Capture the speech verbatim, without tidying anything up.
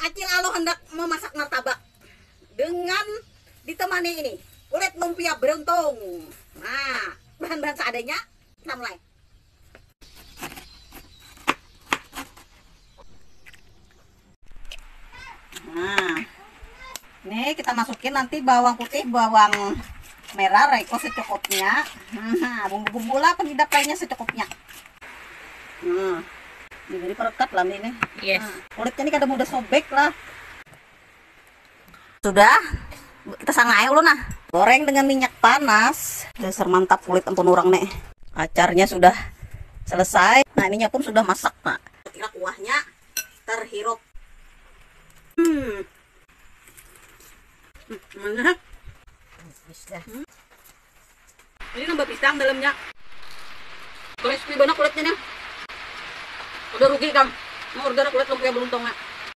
Acil Alo hendak memasak martabak dengan ditemani ini kulit lumpia beruntung. Nah, bahan-bahan seadanya kita mulai. Nah, ini kita masukin nanti bawang putih, bawang merah, reko secukupnya. Nah, bumbu-bumbu lah, penyedap lainnya secukupnya. Nah, ini jadi perekat lah ini. Yes. Nah, kulitnya ini kada mudah sobek lah. Sudah, kita sangai dulu nah. Goreng dengan minyak panas. Dasar mantap kulit ampun orang nih. Acarnya sudah selesai. Nah, ininya pun sudah masak, Pak. Kira kuahnya terhirup. Hmm. Hmm, mana? Habis dah. Hmm. Ini nambah pisang dalamnya. Crispy banget kulitnya nih. Udah rugi, Kang. Mau order kulit lumpia beruntung, ya.